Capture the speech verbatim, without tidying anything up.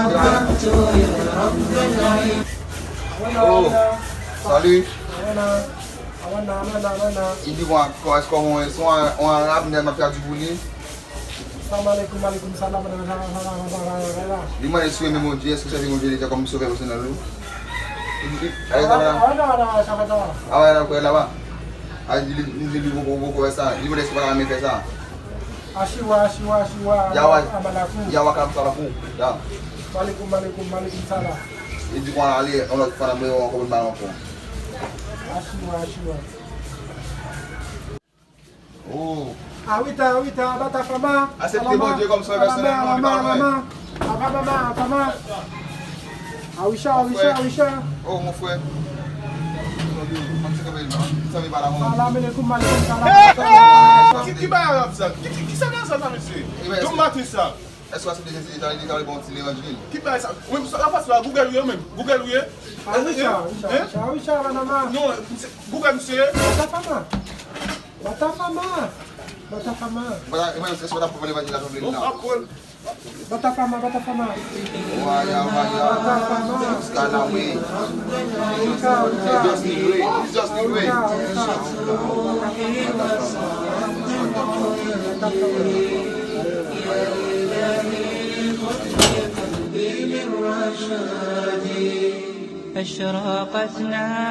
Oh, salut. Ibi bon, kò, èske w, w, w arab, m ap fè di pou li. Salam alaikum, alaikum salam. Li mande si w renmen Bondye, èske w sèvi Bondye deja kòm sovè pèsonèl ou? Li di, li, ah, wè, la, wè. Ah, wè, la, wè, la, wè. Ah, li, li, li, li, poko, poko wè sa. Li mande si w pa ta renmen fè sa. Ashiwa, ashiwa, ashiwa, Yawa, amalakum. Yawa, kam, salafu. Ya. Malikum, malikum, malikum, salam. Li di, bon, ale, yon lòt fwa, n ap wè w ankò, pou n pale ankò. Ashiwa, ashiwa. Oh. Awita, awita, bata fama. Aksepte Bondye kòm sovè pèsonèl nou, li pa lwen. Aba mama, aba mama. Awisha, awisha, awisha. Oh, mon frè. Salam alaikum, alaikum salam. Hey, hey, ki, ki bagay arab sa? Ki, ki, ki sa nan sa, sa, mesye? Don maten sa. Èske w aksepte Jezi, li ta, li ta ba w ti levanjil? Ki bagay sa? Ou menm, sa, sa, Google ou ye, ou menm? Google ou ye? Awisha, awisha, awisha, awisha, bata mama. Non, misye, Google misye. Bata fama. Bata fama. Bata fama. Bata, e mwen, èske w ta pran levanjil la, sa w vle la? Bata fama, bata fama. Waya, waya. Bata fama. Skanawe. Wika, wika. Just do it. Just do it. Wika, wika. Bata fama. Bata fama. أشرقت نار